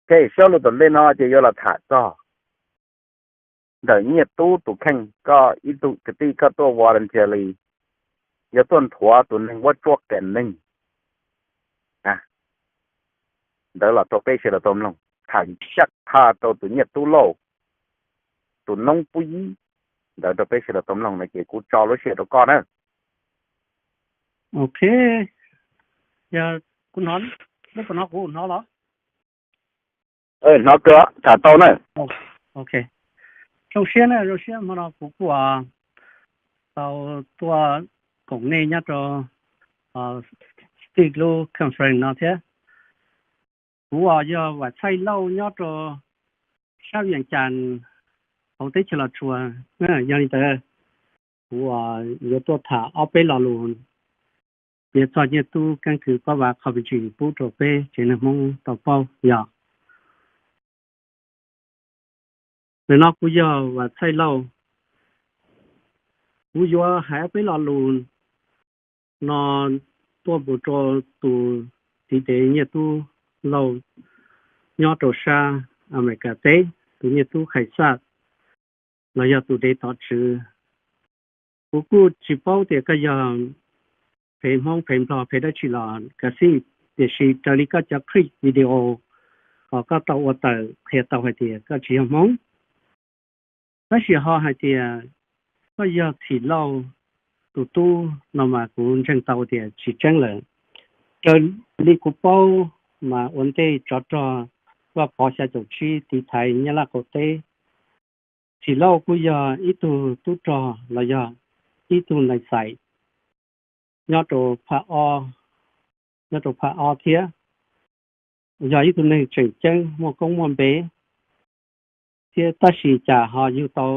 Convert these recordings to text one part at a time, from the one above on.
Ces sab lug tom ntej no ces yuav los tham txog ntawm Nyiaj Tub tus kheej, koj ib tug kwv tij koj tuaj volunteer li, yuav tuaj nthuav tus neeg vuab tsuab qia neeg ntawd los rau peb sawv daws tau mloog, tham sab tha rau tus Nyiaj Tub Lauj, tus noob pub yib ntawd rau peb sawv daws tau mloog no ces kuv tso lub sij hawm rau koj na. Ok, yog kuv hnov, lub puas hnov kuv hnov los? Hnov kawg, tham tau na. Ok, zoo siab na, zoo siab hmo no kuv kuj tau tuaj koom nej nyob rau State lub conference no thiab. Kuv yog Vam Txhaij Lauj nyob rau sab Vias Cas hauv teb chaws Los Tsuas. Yog li ntawd kuv yuav tuaj tham ob peb lo lus piav txog Nyiaj Tub keeb kwm pab vav qho me ntsis pub rau peb tsev neeg Hmoob tau paub yog. Ntawm no kuv yog Vam Txhaij Lauj, kuv yuav hais ob peb lo lus no tuaj mus rau tus txiv dev Nyiaj Tub Lauj nyob rau sab Amelikas teb, tus Nyiaj Tub Khais Xaj los yog tus dev tov tswv. Kuv kuj tsis paub tias koj yog phev Hmoob phev Nplog phev dab tsi los kav xij, tiam sis raws li koj cov clip video uas koj tau ua tawm qhia tau hais tias koj tsis yog Hmoob. Tab sis ho hais tias koj yog Txhim Lauj tus tub no mas kuv ntseeg tau tias tsis tseeb lawm. Raws li kuv paub mas ua ntej tsov rog vaj pov xya caum tsib tiv thaiv Nyab Laj qaum teb, Txhim Lauj kuj yog ib tug tub rog los yog ib tug nais xais nyob rau phab ob, nyob rau phab ob thiab, yog ib tug neeg tseem ceeb muaj koob muaj npe thiab, tab sis cas ho yug tau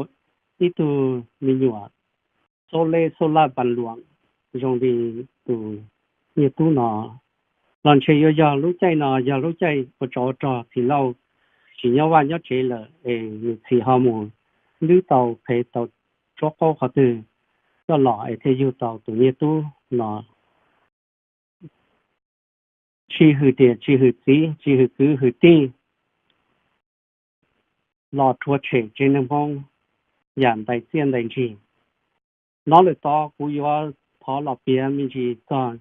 ib tug me nyuam xauj lej xauj laj pas luam zoo li tus Nyiaj Tub no. Los ntshe yuav yog lub caij no yog lub caij ua tsov ua rog Txhim Lauj tsis nyob vaj nyob tsev lawm es nws txhim ho mus nrhiav tau phev tau tsuab qaub qhov twg coj los es thiaj yug tau tus Nyiaj Tub no. Tsis hwm niam tsis hwm txiv tsis hwm kwv hwm tij los rhuav tshem tsev neeg Hmoob yam ntais txiaj ntais ntsig. Nov lawm tod kuv yuav thov los piav me ntsis txog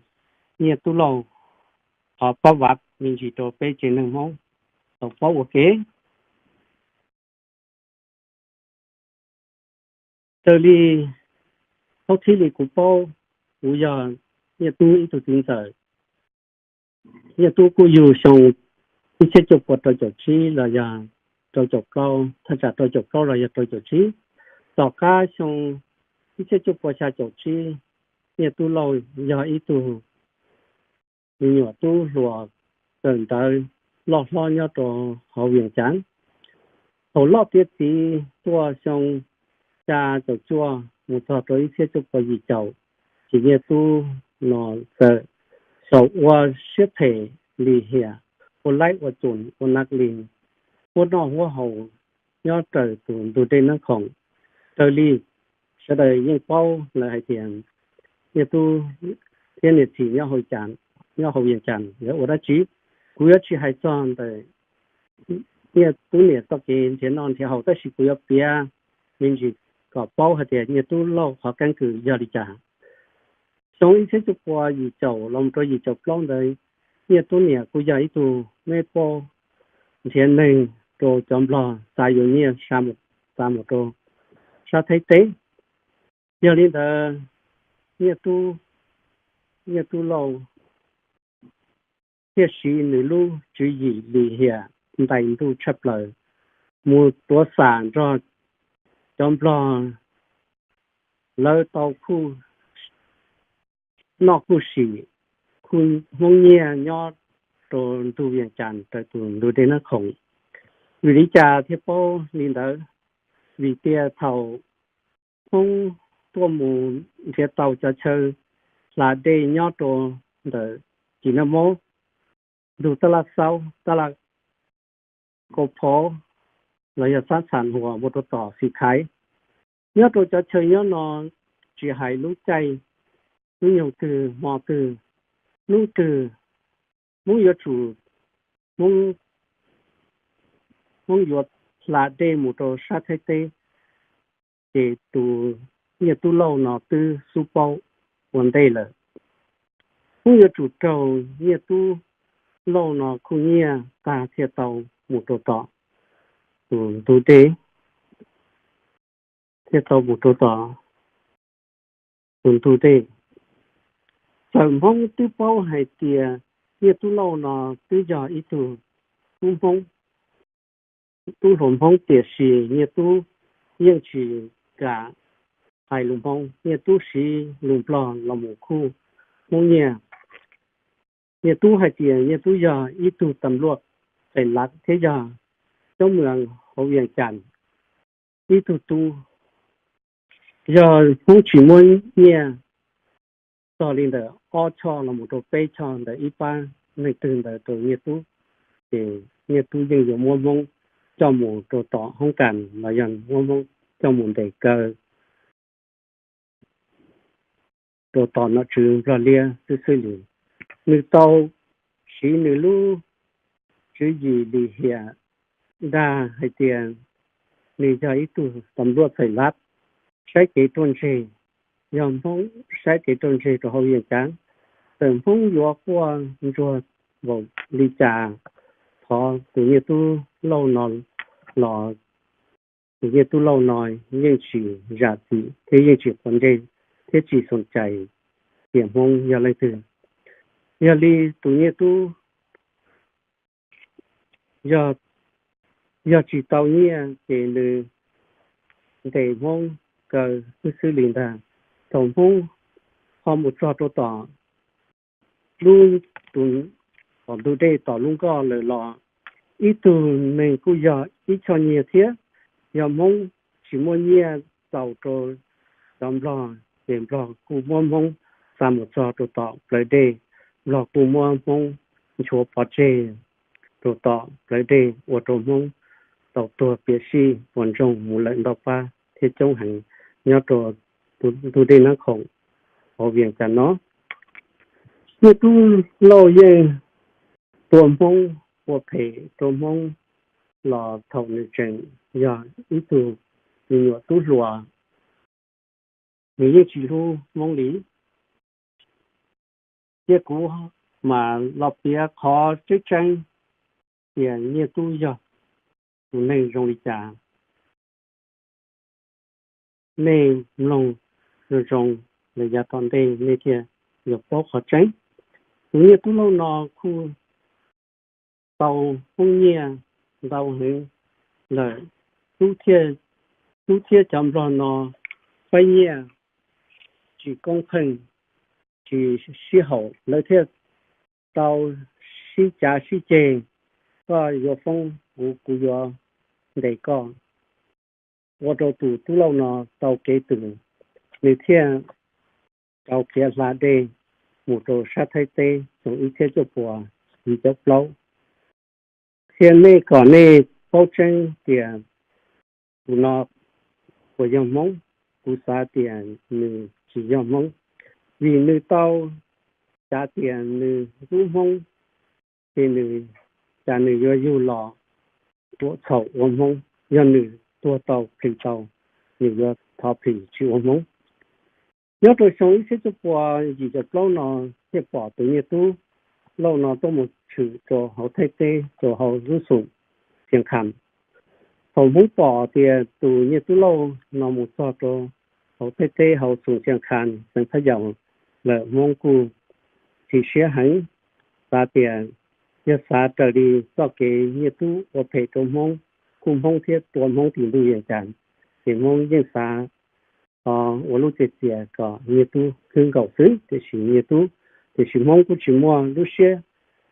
Nyiaj Tub Lauj, thov pab vav me ntsis rau peb tsev neeg Hmoob tau paub ua ke. Raws li thaum thib li kuv paub, kuv yog Nyiaj Tub ib tug txiv ntxawm. Nyiaj Tub kuj yug xyoo ib txhiab cuaj pua rau caum tsib los yog rau caum plaub, thaj tsam rau caum plaub los yog rau caum tsib. Tom qab xyoo ib txhiab cuaj pua xya caum tsib, Nyiaj Tub Lauj yog ib tug me nyuam tub hluas kawm ntawv loj hlob nyob rau hauv Vias Cas. Thaum loj tiav txiv tuaj xyoo xya caum cuaj mus txog rau ib txhiab cuaj pua yim caum, ces Nyiaj Tub no txawm xyaum ua siab phem lim hiam, ua laib ua txum ua nas lis, huab noj huab haus nyob raws tus ntug dej Nab Khoom. Raws li sawv daws yeej paub lawm hais tias Nyiaj Tub thiab niam txiv nyob hauv Vias Cas lawv ua dab tsi. Kuv yuav tsis hais txog ntawm Nyiaj Tub niam txoj kev nrhiav noj nrhiav haus, tab sis kuv yuav piav me ntsis kom paub hais tias Nyiaj Tub Lauj qhov keeb kwm yog li cas. Xyoo ib txhiab cuaj pua yim caum los rau yim caum plaub ntawd, Nyiaj Tub niam kuj yog ib tug me paub nrhiav neeg rau cov Nplog xa yuav nyiaj xa mus rau sab Thaib teb. Yog li ntawd, Nyiaj Tub, Nyiaj Tub Lauj thiaj siv nws lub tswv yim lim hiam ntais ntuj tshaj plaws mus tuav xam nrog cov Nplog. Lawv tau noj khuj sim, khuj Hmoob nyiaj nyob rau ntug Vias Cas raws tus ntug dej Nab Khoom. Vim li cas thiaj paub li ntawd? Vim tias thaum Hmoob tuaj mus nrhiav tau cov chaw hla dej nyob rau ntawm Kis Naj Mab, ntug tab laj Xaub, tab laj Kau Phov, los yog xab Xam Huas mus rau tom Xis Khais. Nyob rau cov chaw nyob no, tsis hais lub caij, lub nyoog twg hmo twg, hnub twg, Hmoob yuav tsum, Hmoob Hmoob yuav hla dej mus rau sab Thaib teb, ces tus Nyiaj Tub Lauj no twb xub paub ua ntej lawm. Hmoob yuav tsum raug Nyiaj Tub Lauj no khuj nyiaj tag thiaj tau mus rau tom tus ntug dej, thiaj tau mus rau tom tus ntug dej. Txawm Hmoob twb paub hais tias Nyiaj Tub Lauj no twb yog ib tug tub Hmoob, tub hluas Hmoob, tiam sis Nyiaj Tub yeej tsis kam hais lus Hmoob, Nyiaj Tub siv lus Nplog los mus khuj Hmoob nyiaj. Nyiaj Tub hais tias Nyiaj Tub yog ib tug tam luaj fem lav thiab yog coob mws hauv Vias Cas ib tug tub. Yog Hmoob tsis muab nyiaj txog li ntawm ob choj los mus rau peb choj ntawm ib pab neeg twg ntawd rau Nyiaj Tub, ces Nyiaj Tub yeej yuav muab Hmoob coj mus rau tom hoob kas los yog muab Hmoob coj mus ntes kaw rau tom nom tswv Nplog Liab xwb xwb li. Nws tau siv nws lub tswv yim lim hiam dag hais tias nws yog ib tug tam luaj fem lav, saib kev ruaj ntseg, yog Hmoob saib kev ruaj ntseg rau hauv Vias Cas. Txawm Hmoob yuav quaj ntsuag npaum li cas, thov tus Nyiaj Tub Lauj no los tus Nyiaj Tub Lauj no yeej tsis zam txim thiab yeej tsis quav ntsej thiab tsis xoom cais tias Hmoob yog leej twg. Yog li tus Nyiaj Tub yog, yog tsis tau nyiaj ces nws ntes Hmoob kaw xwb xwb li ntag. Thaum Hmoob ho mus txog rau tom lub, tus, tom ntug dej tom lub nkoj lawm los ib tug neeg kuj yog ib choj nyiaj thiab. Yog Hmoob tsis muaj nyiaj txaus rau cov Nplog ces Nplog kuj muab Hmoob xa mus txog rau tom plawv dej, Nplog kuj muab Hmoob nchuav pov tseg rau tom plawv dej ua rau Hmoob tau tuag piam sij puas ntsoog mus lawm ntau pab thiab coob heev nyob rau ntug dej Nab Khoom hauv Vias Cas no. Nyiaj Tub Lauj yeej tua Hmoob ua phem rau Hmoob los thaum nws tseem yog ib tug me nyuam tub hluas, nws yeej tsis hlub Hmoob li. Cia kuv mam los piav qhov tseeb tseeb tias Nyiaj Tub yog tus neeg zoo li cas. Nej mloog zoo zoo lawm yav tom ntej nej thiaj yuav paub qhov tseeb. Tus Nyiaj Tub Lauj no kuj tau Hmoob nyiaj ntau heev lawm, tub thiab cov Nplog no faib nyiaj tsis koob pheej, tsis sib haum, lawv thiaj tau sib cav sib ceg, koj yuav foob kuv, kuv yuav ntes koj, ua rau tus Tub Lauj no tau kev twm, nws thiaj tau khiav hla dej mus rau sab Thaib teb xyoo ib txhiab cuaj puas yim caum plaub. Thiab nej kom nej paub tseeb tias tus no puas yog Hmoob, kuv xav tias nws tsis yog Hmoob, vim nws tau xav tias nws hlub Hmoob, ces nws, cas nws yuav yug los ua txhaum ua Hmoob. Yog nws tuag tau plhis tau, nws yuav thov plhis tsis ua Hmoob. Nyob rau xyoo ib txhiab cuaj puas yim caum plaub no thiaj pom tus Nyiaj Tub Lauj no tuaj mus tshwm rau hauv Thaib teb rau hauv lub xum Xias Khas. Thaum Hmoob pom tias tus Nyiaj Tub Lauj no mus txog rau hauv Thaib teb hauv xum Xias Khas xeev Phab Yaus lawm, Hmoob kuj chim siab heev, xav tias yog xav raws li txoj kev Nyiaj Tub ua phem rau Hmoob, khuj Hmoob thiab tua Hmoob tim ntug Vias Cas, ces Hmoob yeej xav ua lub txias txias kom Nyiaj Tub khwb nkaus xwb, tiam sis Nyiaj Tub, tiam sis Hmoob kuj tsis muaj lub siab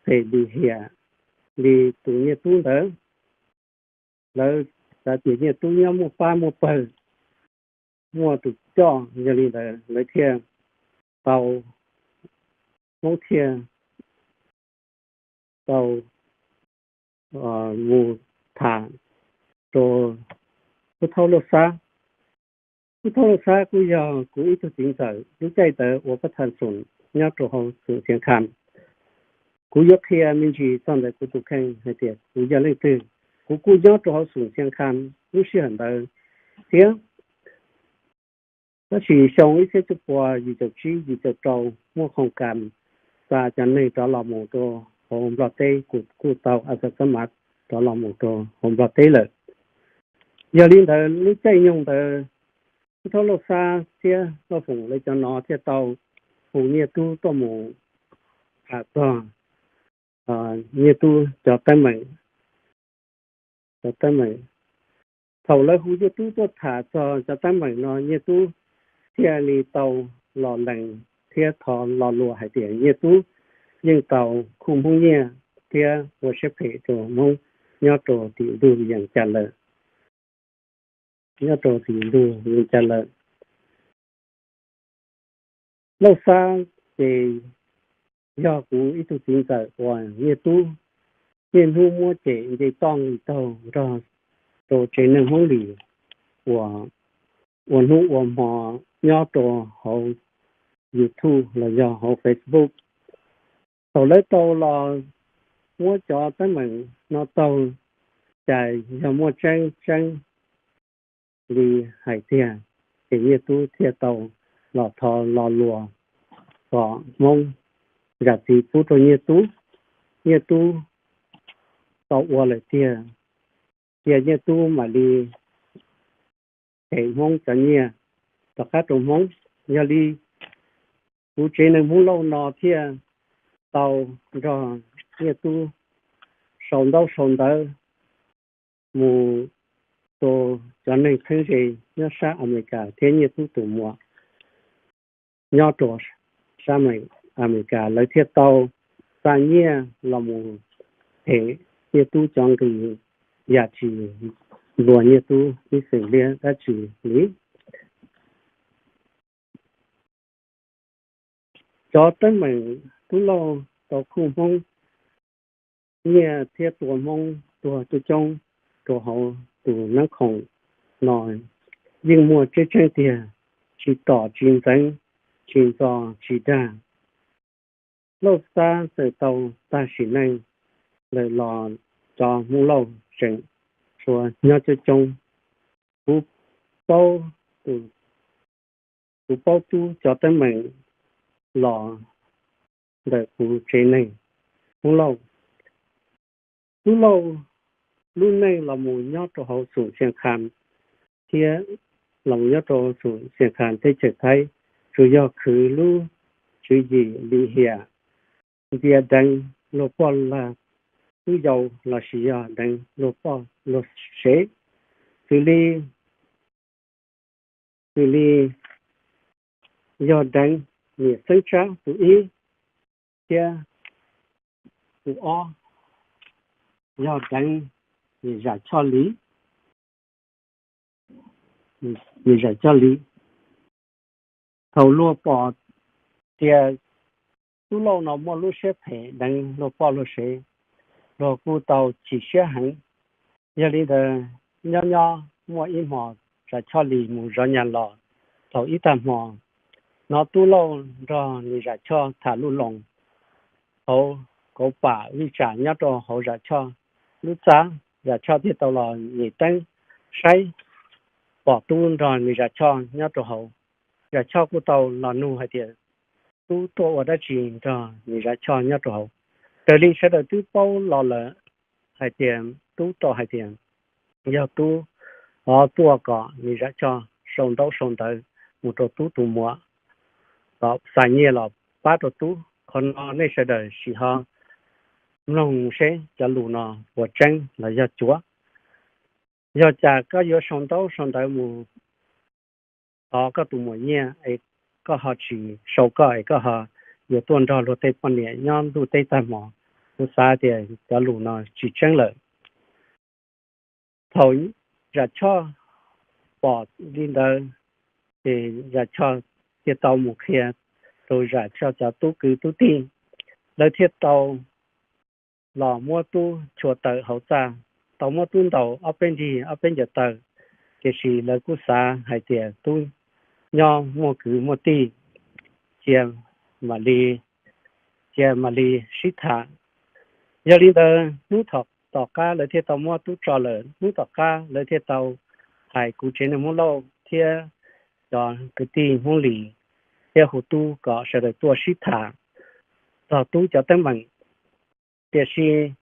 phem lim hiam li tus Nyiaj Tub ntawd. Lawv xav tias Nyiaj Tub nyob muaj pab muaj pawg, muaj tus coj, yog li ntawd lawv thiaj tau, Hmoob thiaj tau mus tham rau Pub Thaub Lauj Xab. Pub Thaub Lauj Xab kuj yog kuv ib tug txiv ntxawm, lub caij ntawd ua pab thas xoom nyob rau hauv xum Xias Khas. Kuv yuav qhia me ntsis txog ntawm kuv tus kheej hais tias kuv yog leej twg. Kuv kuj nyob rau hauv Xum Xiav Kham lub sij hawm ntawd thiab. Tab sis xyoo ib txhiab cuaj puas yim caum tsib yim caum rau muaj khoom kas xa cov neeg rov los mus rau hauv Nplog teb, kuv kuj tau a xa xab mas rov los mus rau hauv Nplog teb lawm. Yog li ntawd lub caij nyoog ntawd, Tub Thab Lauj Xab thiab Lauj Foom lawv cov no thiaj tau hu Nyiaj Tub tuaj mus tham txog Nyiaj Tub cov teeb meem, cov teeb meem. Thaum lawv hu Nyiaj Tub tuaj tham txog cov teeb meem no, Nyiaj Tub thiaj li tau los lees thiab thov lo lus hais tias Nyiaj Tub yeej tau khuj Hmoob nyiaj thiab ua siab phem rau Hmoob nyob rau tim ntug Vees Cas lawm, nyob rau tim ntug Vees Cas lawm. Lauj Xab ces yog kuv ib tug txiv ntxawm uas Nyiaj Tub niaj hnub muab cem nce toj nqis taug nrog rau tsev neeg Hmoob Lis uas ua hnub ua hmo nyob rau hauv YouTube los yog hauv Facebook. Thaum lawv tau los muab cov teeb meem no taug, cas yog muaj tseeb tseeb li hais tiag, ces Nyiaj Tub thiaj tau los thov lo lus kom Hmoob zam txim pub rau Nyiaj Tub. Nyiaj Tub tau ua lawm tiag, cia Nyiaj Tub mam li them Hmoob cov nyiaj rov qab rau Hmoob. Yog li kuv tsev neeg Hmoob Lauj no thiaj tau nrog Nyiaj Tub sau ntaub sau ntawv mus rau cov neeg txheeb ze nyob sab Amelikas thiab Nyiaj Tub tus muam nyob rau sab Amelikas, lawv thiaj tau xa nyiaj los mus them Nyiaj Tub cov nqi yam tsis nplua Nyiaj Tub ib xeem liab dab tsi li. Cov teeb meem Tub Lauj tau khuj Hmoob nyiaj thiab tua Hmoob tuag coob coob rau hauv tus Nab Khoom no yeej muaj tseeb tseeb tiag, tsis tom tsis ntxeev, tsis ntxo tsis dag. Lauj Xab txawm tau tag sim neej lawm los cov Hmoob Lauj tseem tshuav nyob coob coob. Kuv paub, kuv paub Tub cov teeb meem los ntawm kuv tsev neeg Hmoob Lauj. Tub Lauj lub neej los mus nyob rau hauv Xum Xiav Kham thiab los mus nyob rau Xum Xiav Kham teb chaws Thaib, tsuas yog khwv lub tswv yim lim hiam ntxias deev luag poj lag tub yau lossis yog deev luag poj luag sev, xws li, xws li yog deev niam Xeeb Tsab tus ib thiab tus ob, yog deev niam Zam Choj Lis, niam Zam Choj Lis. Thaum luag pom tias Tub Lauj no muaj lub siab phem deev luag poj luag sev, luag kuj tau chim siab heev. Yog li ntawd, nyob nyob muaj ib hmos Zam Choj Lis mus zov nyas los, thaum ib tag hmo, hnov Tub Lauj nrog niam Zam Choj tham lub loos hauv kauv pam vij tsam nyob rau hauv Zam Choj lub txaj. Zam Choj thiaj tau los nyem teeb saib, pom Tub nrog niam Zam Choj nyob rau hauv. Zam Choj kuj tau los nug hais tias Tub tuaj ua dab tsi nrog niam Zam Choj nyob rau hauv. Raws li sawv daws twb paub los lawm hais tias Tub tau hais tias yog Tub ho tuaj kom niam Zam Choj sau ntaub sau ntawv mus rau Tub tus muam kom xa nyiaj los pab rau Tub. Qhov no nej sawv daws sim ho mloog seb cov lus no puas tseeb los yog cuav. Yog cas koj yuav sau ntaub sau ntawv mus thov koj tus muam nyiaj es koj ho tsis sau koj es koj ho yuav tuaj nrog luag tej poj niam nyob ntuj teb tag hmo? Kuv xav tias cov lus no tsis tseeb lawm. Thaum Zam Choj pom li ntawd, ces Zam Choj thiaj tau mus qhia rau Zam Choj cov tub kwv tub tij. Lawv thiaj tau los muab Tub chua tawm hauv txaj, tau muab Tub ntaus ob peb nrig ob peb ncaws taw, tiam sis lawv kuj xav hais tias Tub nyob muaj kwv muaj tij, cia mam li, cia mam li sib tham. Yog li ntawd, hnub thaum Tom qab lawv thiaj tau muab Tub tso lawm, hnub tom qab lawv thiaj tau hais kuv tsev neeg Hmoob Lauj thiab cov kwv tij Hmoob Lis thiab hu Tub kom sawv daws tuaj sib tham txog Tub cov teeb meem. Tiam sis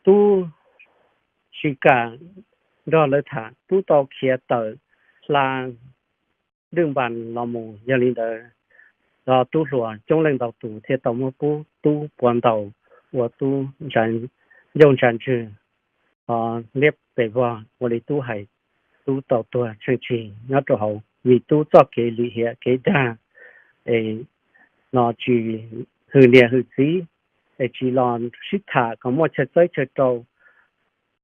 Tub tsis kam nrog lawv tham, Tub tau khiav tawm hla Dwj Npas los mus. Yog li ntawd, cov tub hluas coob leej ntau tus thiaj tau muab pub Tub puav ntaus ua Tub ncauj ntsa ntswg, liab pes vog, ua li Tub hais, Tub tau tuag tsheej tsig nyob rau hauv vim Tub txoj kev lim hiam kev dag es no tsis hwm niam hwm txiv es tsis los sib tham kom muaj chaw txawb chaw rau.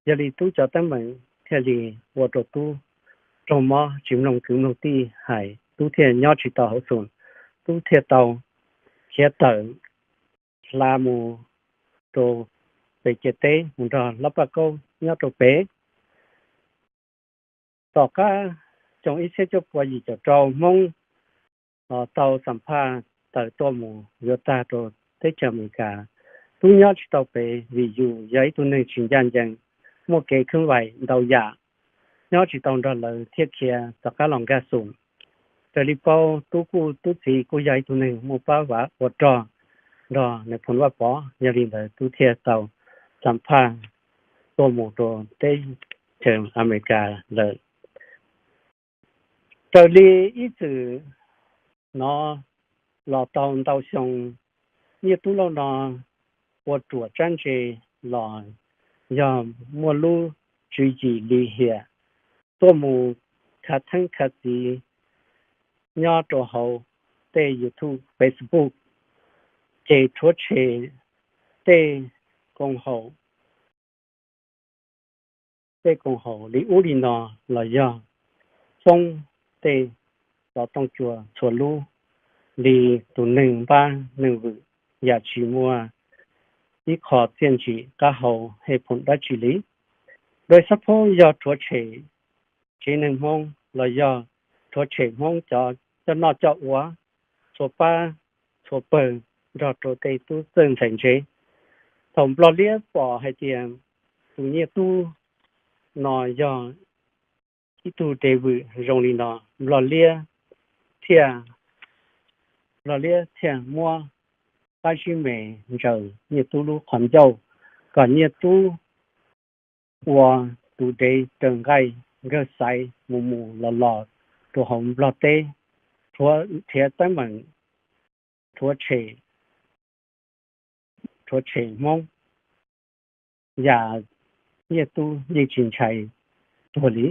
Yog li Tub cov teeb meem thiaj li ua rau Tub raug mob, tsis mloog kwv mloog tij hais, Tub thiaj nyob tsis tau hauv Xoom, Tub thiaj tau khiav tawm hla mus rau pem ciam teb mus nrog Laj Paj Kaub nyob rau pem. Tom qab xyoo ib txhiab cuaj pua yim caum rau, Hmoob tau xam phaj tawm tuaj mus yuav tag rau teb chaws Amelikas. Tub nyob tsis tau pem vim yus yog ib tug neeg tsis ncaj ncees, muaj kev khwv vaim ntau yam, nyob tsis tau nrog lawv thiaj khiav rov qab los nkag Xoom. Raws li paub, Tub kuj, Tub txiv kuj yog ib tug neeg muaj pab vav ua rog nrog Nais Phoo Vaj Pov, yog li ntawd Tub thiaj tau xam phaj tuaj mus rau teb chaws Amelikas lawm. Raws li ib txwm no los tau ntau xyoo, Nyiaj Tub Lauj no ua ruam tsab ntse los yog muaj lub tswv yim lim hiam tuaj mus khav theeb khav txiv nyob rau hauv tej YouTube, Facebook, ces rhuav tshem tej koom haum, tej koom haum li ub li no los yog foob tej xov tooj cua txhua lub li tus neeg npab neeg vwm yam tsis muaj ib qho txiaj ntsim qab hau hej phoom dab tsi li. Dua xab phob yog rhuav tshem tsev neeg Hmoob los yog rhuav tshem Hmoob cov coj noj coj ua txhua pab txhua pawg nrog rau tej tub txawj ntxhais ntse. Thaum Nplog Liab pom hais tias tus Nyiaj Tub no yog ib tug dev vwm zoo li no, Nplog Liab thiaj, Nplog Liab thiaj muab qab zib me ntsaws Nyiaj Tub lub qhov ncauj, kom Nyiaj Tub ua tus dev raws nqaij nkawg xaiv mus mus los los rau hauv Nplog teb, rhuav nrhiav teeb meem, rhuav tshem, rhuav tshem Hmoob, yam Nyiaj Tub yeej tsis ntshai tuag li.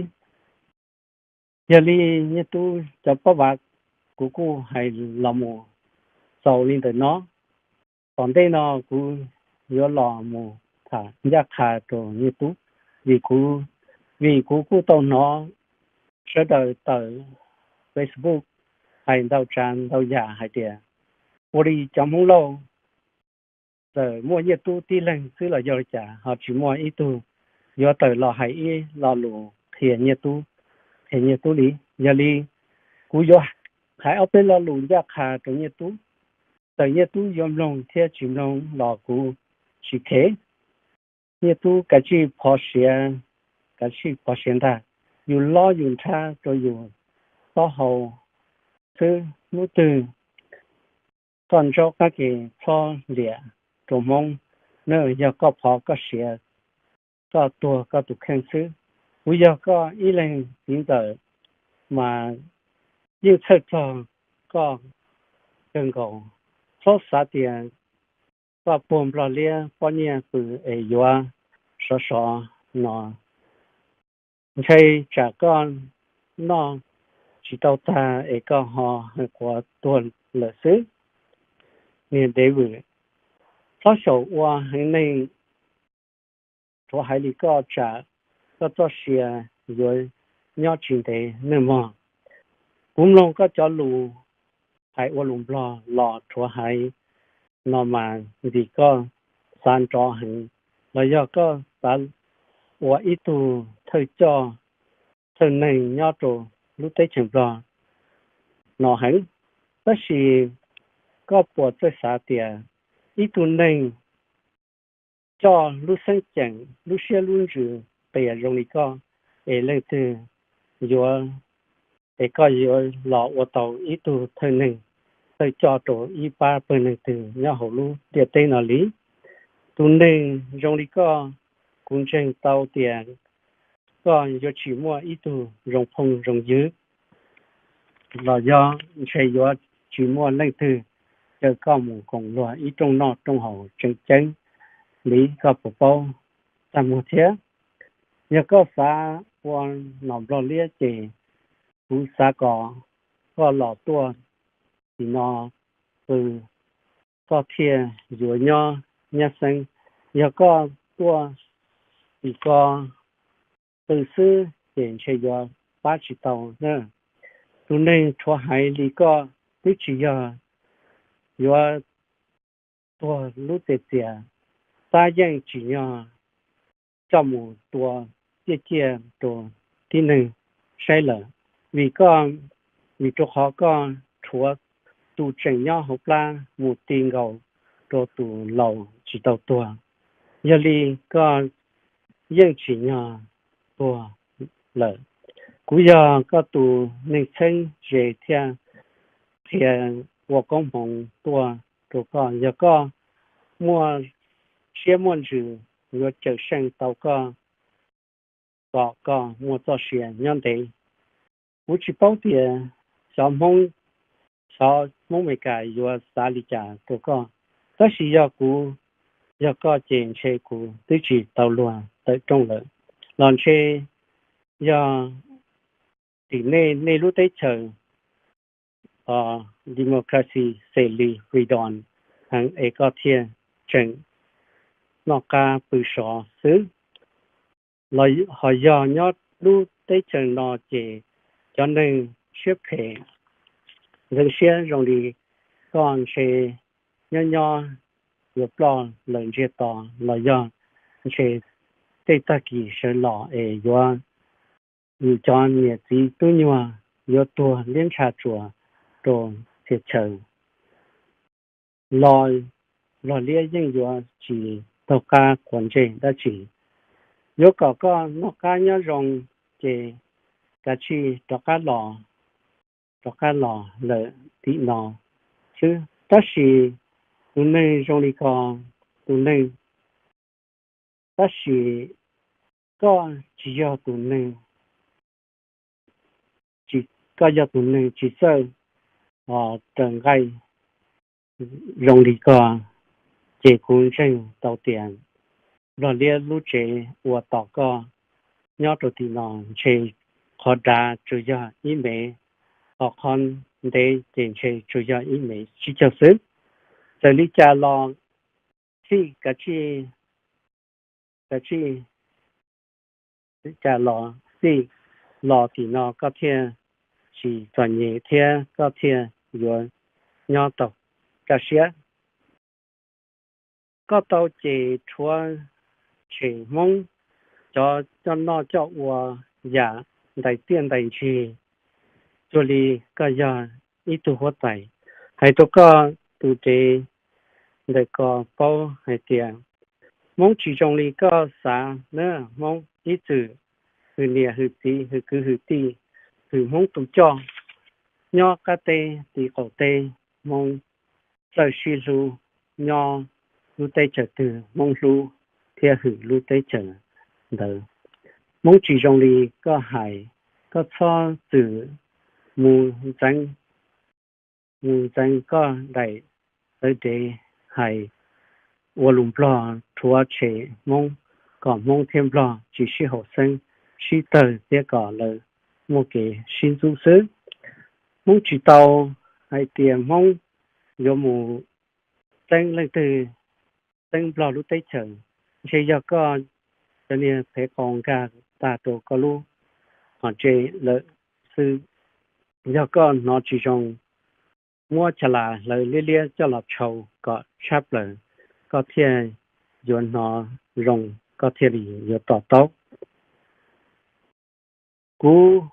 Yog li Nyiaj Tub cov pab vav kuv kuj hais los mus xaus li ntawm no. Tom ntej no kuv yuav los mus tham ncaj qha rau Nyiaj Tub, vim kuv, vim kuv kuj tau hnov sawv daws tawm Facebook hais ntau tsav ntau yam hais tias ua li cov Hmoob Lauj txawm muaj Nyiaj Tub tib leeg xwb los yog li cas ho tsis muaj ib tug yuav tawm los hais ib lo lus qhia Nyiaj Tub, qhia Nyiaj Tub li. Yog li kuv yuav hais ob peb lo lus ncaj qha rau Nyiaj Tub. Txawm Nyiaj Tub yuav mloog thiab tsis mloog los kuv tsis khev. Nyiaj Tub kav tsij phov siav, kav tsij phov siav ntag. Yus lob yus nrhab rau yus taub hau xwb. Hnub twg koj ntsaub qab ke txhob liam rau Hmoob na, yog koj phov koj siav, koj tuag koj tus kheej xwb. Kuv yog koj ib leeg txiv ntxawm mas yeej txhawj txog koj kawg nkaus. Txhob xav tias koj puag Nplog Liab pob nyiaj pw es yuav sov sov no, ntshai tsam koj noj tsis tau tag es koj ho heev quav tuag lawm xwb. Niag dev vwm, txhob xyaum ua heev neeg, rhuav haiv li koj tsam koj txoj sia yuav nyob tsis ntev nawj mog. Kuv mloog koj cov lus hais ua lus Nplog los rhuav haiv no mas vim koj xav nrov heev, los yog koj xav ua ib tug thawj coj thawj neeg nyob rau lub teb chaws Nplog no heev. Tab sis koj puas txawj xav tias ib tug neeg coj lub xeeb ceem, lub siab lub ntsws qias zoo li koj, es leej twg yuav, es koj yuav los ua tau ib tug thawj neeg txawj coj rau ib pab pawg neeg twg nyob hauv lub ntiaj teb no li. Tus neeg zoo li koj, kuv ntseeg tau tias koj yuav tsis muaj ib tug zoo phooj zoo ywg, los yog ntshe yuav tsis muaj leej twg caw koj mus koom luag ib rooj noj rooj haus tseem ceeb li koj puas paub txaj muag thiab. Yog koj xav ua nom nplog liab ces kuv xav kom koj los tuaj tim no, pw, koj thiaj yuav nyob nyab xeeb. Yog koj tuaj tim ko pw xwb ces ntshe yuav pab tsis tau na. Tus neeg rhuav haiv li koj twb tsis yog yuav tuag lub txias txias, tab yeej tsim nyog coj mus tua ciaj ciaj rau tib neeg saib lawm, vim koj, vim rau qhov koj rhuav tus tseem nyob hauv plab mus ti nkaus rau tus laus tsis tau tuag. Yog li koj yeej tsim nyog tuag lawm. Kuv yog koj tus neeg txheeb ze thiaj qhia ua koob hmoov tuaj rau koj. Yog koj muaj siab muaj ntsws, yuav cawm seej tau koj kom koj muaj txoj sia nyob ntev. Kuv tsis paub tias xyov Hmoob, xyov Hmoob Amelikas yuav xav li cas rau koj, tab sis yog kuv, yog koj ces ntshe kuv twb tsis tau luag tawm rooj lawm, los ntshe yog tim nej, nej lub teb chaws democracy, xes lis, freedom heev es koj thiaj tseem noj qab pw sov xwb. Los ho yog nyob lub teb chaws no ces cov neeg siab phem, ntxeev siab zoo li koj ntshe nyob nyob yuav ploj lawm ntsiag to, los yog ntshe tej tag kis sawv los es yuav, yus cov niam txiv tub nyuag yuav tuag liab ntsha tsuas rau txhia chaw. Los Nplog liab yeej yuav tsis taug qab quav ntsej dab tsi. Yuav kom koj noj qab nyob zoo ces kav tsij rov qab los, rov qab los lawm tim no xwb. Tab sis tus neeg zoo li ko, tus neeg, tab sis koj tsis yog tus neeg, koj yog tus neeg tsis txawj raws nqaij zoo li ko, ces kuv ntseeg tau tias Nplog liab lub tsev uas tos koj nyob rau tim no ntshe qhov dav tsuas yog ib mev, ho qhov ntev ces ntshe tsuas yog ib mev tsib caug xwb. Txawm li cas los xij, kav tsij, kav tsij, li cas los xij, los tim no koj thiaj tsis txom nyem thiab koj thiaj yuav nyob tau kaj siab. Koj tau ces rhuav tshem Hmoob cov coj noj coj ua yam ntais txiaj ntais ntsig, cuag li koj yog ib tug huab tais. Hais rau koj tus dev ntawm ko paub hais tias Hmoob tsis zoo li koj xav na. Hmoob ib txwm hwm niam hwm txiv hwm kwv hwm tij, hwm Hmoob tus coj, nyob qab teb tiv qaum teb, Hmoob txawj sib hlub, nyob lub teb chaws twg Hmoob hlub thiab hwm lub teb chaws ntawd. Hmoob tsis zoo li koj hais, koj txhob txwm mus ntxeev, mus ntxeev koj daim tawv dev hais ua lus Nplog rhuav tshem Hmoob, kom Hmoob thiab Nplog tsis sib haum xeeb sib tawg thiab kom lawv muaj kev sib ntxub xwb. Hmoob tsis tau hais tias Hmoob yuav mus txeeb leej twg, txeeb Nplog lub teb chaws. Ntshe yog koj cov niag phev qau nkag tag rau koj lub hom tsev lawm xwb. Yog koj hnov tsis zoo, muab cha las hlawv liab liab coj los tshau kom tshab plaws, koj thiaj yuav hnov zoo, koj thiaj li yuav to taub. Kuv,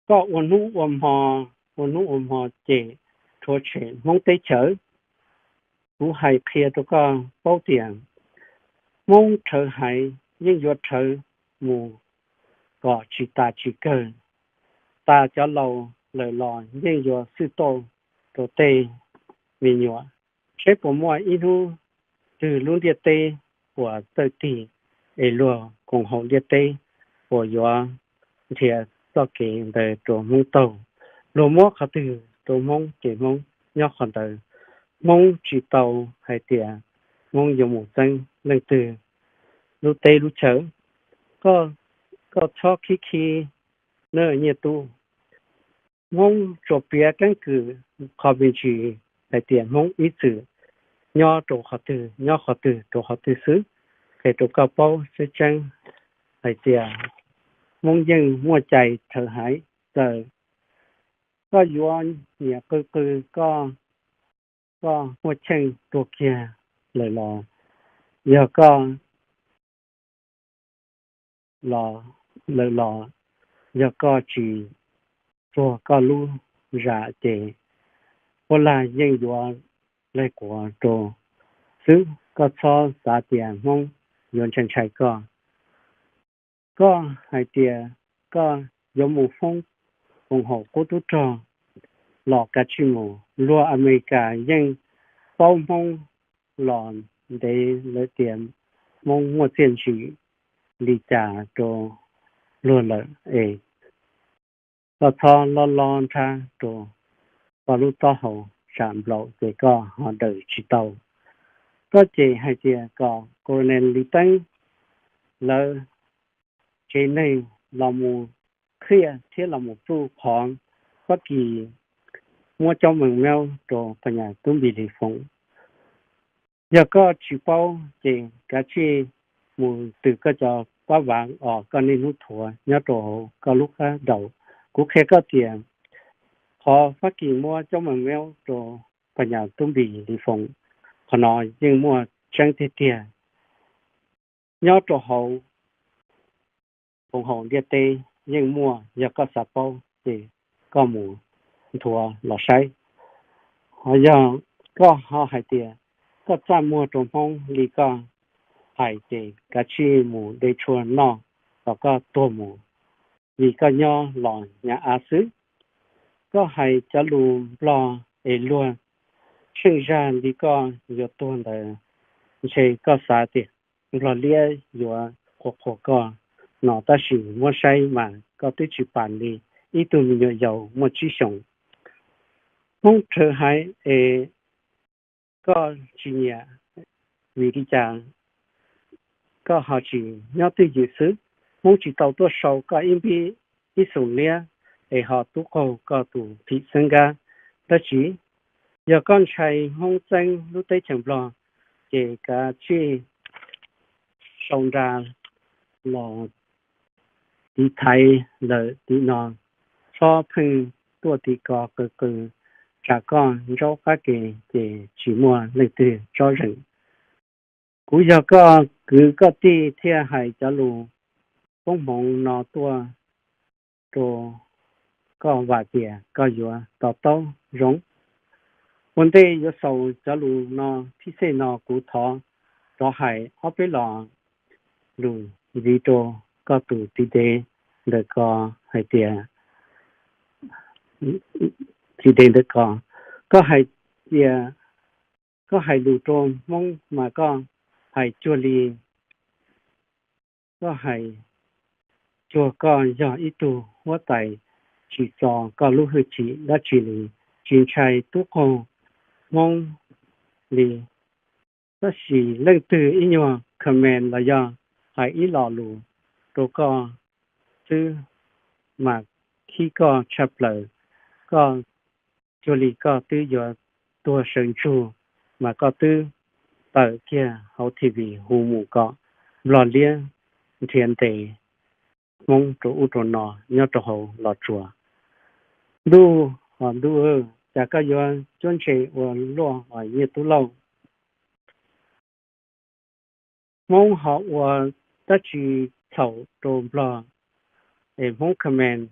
koj ua hnub ua hmo, ua hnub ua hmo cem rhuav tshem Hmoob teb chaws, Kuv hais qhia rau koj paub tias Hmoob rhawv haiv yeej yuav rhawv mus kom tsis tas tsis kawg, tas cov laus lawm los yeej yuav xwb tauj rau tej me nyuam. Seb puas muaj ib hnub twg lub ntiaj teb puas txawj tig es luag koom haum ntiaj teb puas yuav nrhiav txoj kev ntawd rau Hmoob taug. Luag muab qhov twg rau Hmoob ces Hmoob nyob qhov ntawd. Hmoob tsis tau hais tias Hmoob yuav mus txeeb leej twg lub teb lub chaw. Koj txhob khib khib nawb Nyiaj Tub. Hmoob tsuas piav keeb kwm qhov me ntsis hais tias Hmoob ib txwm nyob rau qhov twg, nyob qhov twg rau qhov twg xwb, qhia rau koj paub tseeb tseeb hais tias Hmoob yeej muaj cai rhawv haiv. Txawm koj yuav nyiam qw qw koj, koj muaj cheej tuag kiag lawm los, yog koj los lawm los, yog koj tsis tuag koj lub zam ces puab lag yeej yuav leg quav rau xwb. Koj txhob xav tias Hmoob yuav ntshai ntshai koj. Koj hais tias koj yuav mus foob koom haum qub tub rog los kav tsij mus. Luag Amelikas yeej paub Hmoob los ntev lawm tias Hmoob muaj txiaj ntsim li cas rau luag lawm es koj txhob lob lob nrhab rau koj lub taub hau tsam nplaum ces koj ho daws tsis tau. Koj ces hais tias kom Colonel Lis Teeb lawv tsev neeg los mus qhia thiab los mus txuj qhov Fab Kis muab coob meej meeb rau Phas Nyas Tub Npis Lis Foom. Yog koj tsis paub ces kav tsij mus tws koj cov pab vav os koj niaj hnub thuav nyob rau hauv koj lub qab daus. Kuv qhia koj tias qhov Fab Kis muab coob meej meeb rau Phas Nyas Tub Npis Lis Foom, qhov no yeej muaj tseeb tiag tiag. Nyob rau hauv koom haum ntiaj teb yeej muaj, yog koj xav paub ces koj mus nthuav los saib. Ho yog koj ho hais tias koj txaj muag rau Hmoob li koj hais ces kav tsij mus de tshuaj noj kom koj tuag mus, vim koj nyob los hnyav av xwb. Koj hais cov lus Nplog es luag tsheej zaj li koj yuav tuag ntawd, ntshe koj xav tias Nplog liab yuav qhuas qhuas koj no, tab sis muab saib mas koj twb tsis pam li ib tug me nyuam yaus muaj tsib xyoos. Hmoob rhawv haiv es koj tsis nyiam, vim li cas koj ho tsis nyob twj ywm xwb? Hmoob tsis tau tuaj sau koj ib npib ib xoom liab es ho tub qaug koj tus phim xeeb nkab dab tsi. Yog koj ntshai Hmoob txeeb lub teb chaws Nplog ces kav tsij sau nra los tiv thaiv lawm tim no, txhob pheej tuaj tim ko qw qw, tsam koj ntsaub qab ke ces tsis muaj leej twg tsob zeem. Kuv yog koj kwv koj tij thiaj hais cov lus koob hmoov no tuaj rau koj vam tias koj yuav to taub zoo. Ua ntej yuav xaus cov lus no, phij xej no kuv thov rov hais ob peb lo lus ntxiv rau koj tus txiv dev ntawm ko hais tias, txiv dev ntawm ko, koj hais tias, koj hais lus rau Hmoob mas koj hais cuag li, koj hais cuag koj yog ib tug huab tais tsim txo koj lub hwj chim dab tsi li, tsis ntshai tub qaug Hmoob li. Tab sis leej twg ib nyuag comment los yog hais ib lo lus rau koj xwb mas khib koj tshaj plaws. Koj cuag li koj twb yuav tuag sawv ntsug mas koj twb tawm kiag hauv T V hu mus kom Nplog liab nrhiav ntes Hmoob rau ub rau no nyob rau hauv Los Tsuas. Ntuj, ntuj, cas koj yuav cuab ntse ua luaj os Nyiaj Tub Lauj? Hmoob ho ua dab tsi txhaum rau Nplog es Hmoob comment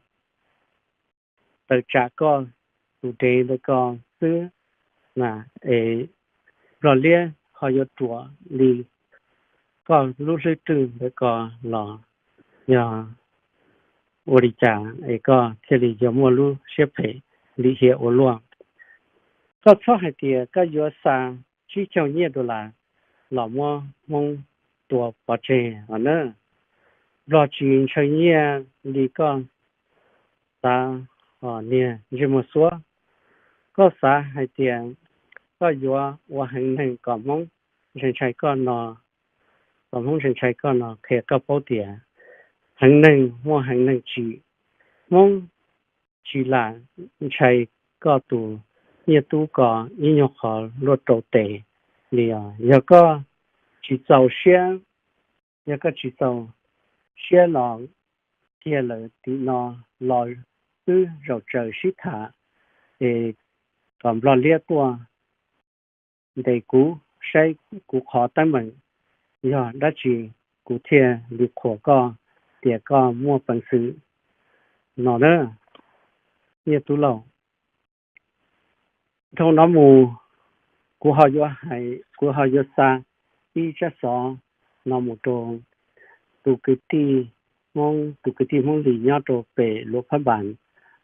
tawm tsam koj tus dev ntawm ko xwb na, es Nplog Liab ho yuav ruam li koj lub hlwb rwg ntawm ko los yog ua li cas es koj thiaj li yuav muaj lub siab phem lim hiam ua luaj? Koj txhob hais tias koj yuav xa tsib caug nyiaj dollar los muab Hmoob tua pov tseg os na. Nplog tsis ntshaw nyiaj li koj xav os niag ntsej muag xuab. Koj xav hais tias koj yuav ua heev neeg kom Hmoob ntshai ntshai koj no, kom Hmoob ntshai ntshai koj no, qhia koj paub tias heev neeg muaj heev neeg tsim. Hmoob tsis lam ntshai koj tus Nyiaj Tub ko ib nyuag qhov luaj rau tes li os. Yog koj tsis txaus siab, yog koj tsis txaus siab los kiag lawm tim no los wb zaum tsaws sib tham es kom Nplog Liab tuaj ntes kuv saib kuv qhov teeb meem yog dab tsi, kuv thiaj li qhuas koj tias koj muaj peev xwm no na, Nyiaj Tub Lauj. Dhau no mus, kuv ho yuav hais, kuv ho yuav xa ib tsab xov no mus rau tus kwv tij Hmoob, tus kwv tij Hmoob Lis nyob rau pem Luam Phab Npas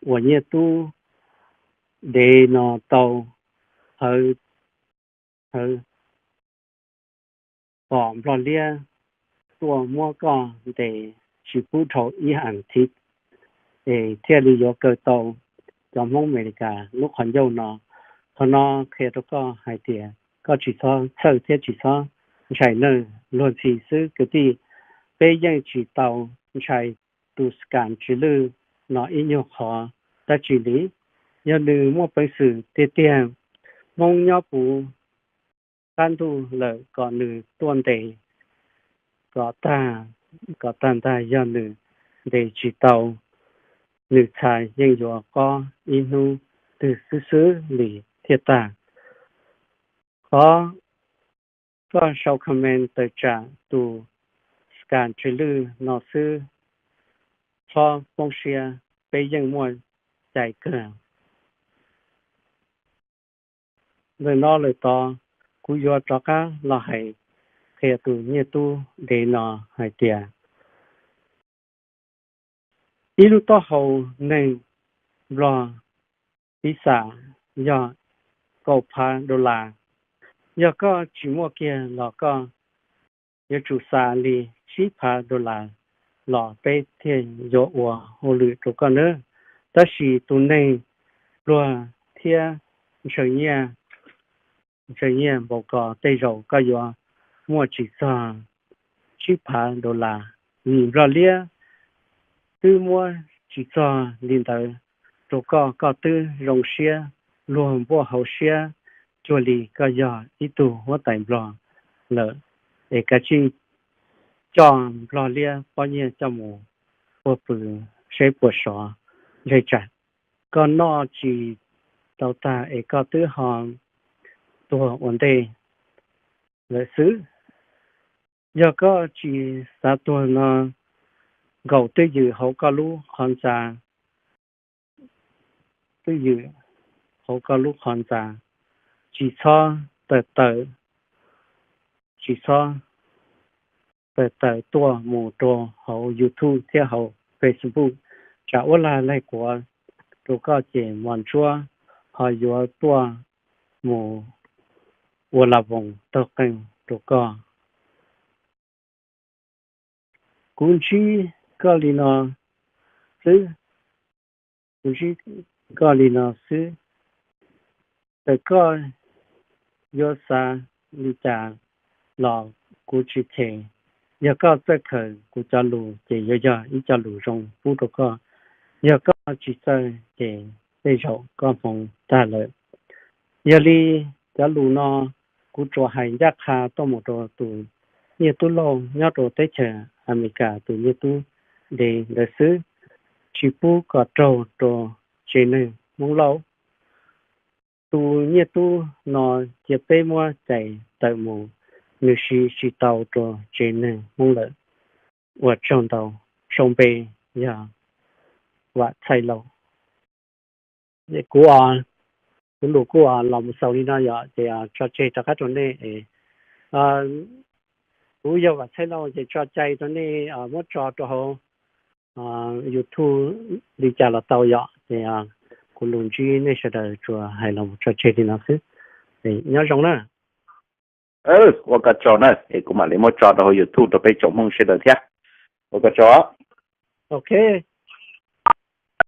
uas Nyiaj Tub dev no tau hawv, hawv pom Nplog Liab tuaj muab koj ntes tsis pub dhau ib as thiv es thiaj li yuav kaw tau cov Hmoob Amelikas lub qhov ncauj no. Qhov no qhia rau koj hais tias koj tsis txhob txhawj thiab tsis txhob ntshai nawb. Luag ntxhi xwb kwv tij, peb yeej tsis tau ntshai tus Skam Tswv Lwj no ib nyuag qhov dab tsi li. Yog nws muaj peev xwm tiag tiag, Hmoob nyob puv qab ntuj lawm kom nws tuaj ntes kom tag, kom tag ntag. Yog nws ntes tsis tau, nws txha yeej yuav qob ib hnub twg xwb xwb li thiaj tag. Qhov koj sau comment tawm tsam tus Skam Tswv Lwj no xwb, txhob poob siab, peb yeej muaj cai kawg. Ntawm no lawm tod, kuv yuav rov qab los hais qhia tus Nyiaj Tub dev no hais tias ib lub taub hau neeg Nplog piv xam yog kaum phav dollar. Yog koj tsis muaj kiag los koj yuav tsum xa li tsib phav dollar los peb thiaj yuav ua hauj lwm rau koj nawb. Tab sis tus neeg pluag thiab ntshaw nyiaj, ntshaw nyiaj npaum ko tej zaum koj yuav muaj tsis txog tsib phav dollar. Vim Nplog Liab twb muab tsis txog li ntawd rau koj, koj twb zoo siab luag npuaj hauv siab cuag li koj yog ib tug huab tais Nplog lawm, es kav tsij coj Nplog Liab pob nyiaj coj mus puag pw seb puas sov zej tsam. Koj noj tsis tau tag es koj twb ho tuag ua ntej lawm xwb. Yog koj tsis xav tuag no, nkaum twj ywm hauv koj lub qhov ntxa, twj ywm hauv koj lub qhov ntxa, tsis txhob tawm tawm, tsis txhob tawm tawm tuaj mus rau hauv YouTube thiab hauv Facebook. Tsam uab lag laig quav rau koj ces mos ntsuab ho yuav tuaj mus ua la voos taug qeej rau koj. Kuv ntsib koj li no xwb, kuv ntsib koj li no xwb. Txawm koj yuav xav li cas los kuv tsis them. Yog koj txawj khaws kuv cov lus ces yuav yog ib co lus zoo pub rau koj. Yog koj tsis txawj ces tej zaum koj hmoov tag lawm. Yog li cov lus no kuv tsuas hais ncaj qha tuaj mus rau tus Nyiaj Tub Lauj nyob rau teb chaws Amelikas, tus Nyiaj Tub dev ntawd xwb, tsis pub kom raug rau tsev neeg Hmoob Lauj. Tus Nyiaj Tub no cia peb muab cais tawm mus, nws siv tsis tau rau tsev neeg Hmoob lawm. Ua tsaug ntau. Sau npe yog Vam Txhais Lauj. Kuv os, Kuv lus kuj los mus xaus li no yom, ces tso tseg rov qab rau nej. Kuv yog Vam Txhais Lauj ces tso cai rau nej muab tso rau hauv YouTube li cas los tau yom. Ces kuv lus ntsib nej sawv daws tsuas hais los mus tso tseg li no xwb. Nyob zoo na. Ua koj tsaug na, es kuv mam li muab tso rau hauv YouTube rau peb tsoom Hmoob sawv daws thiab. Ua koj tsaug. Ok.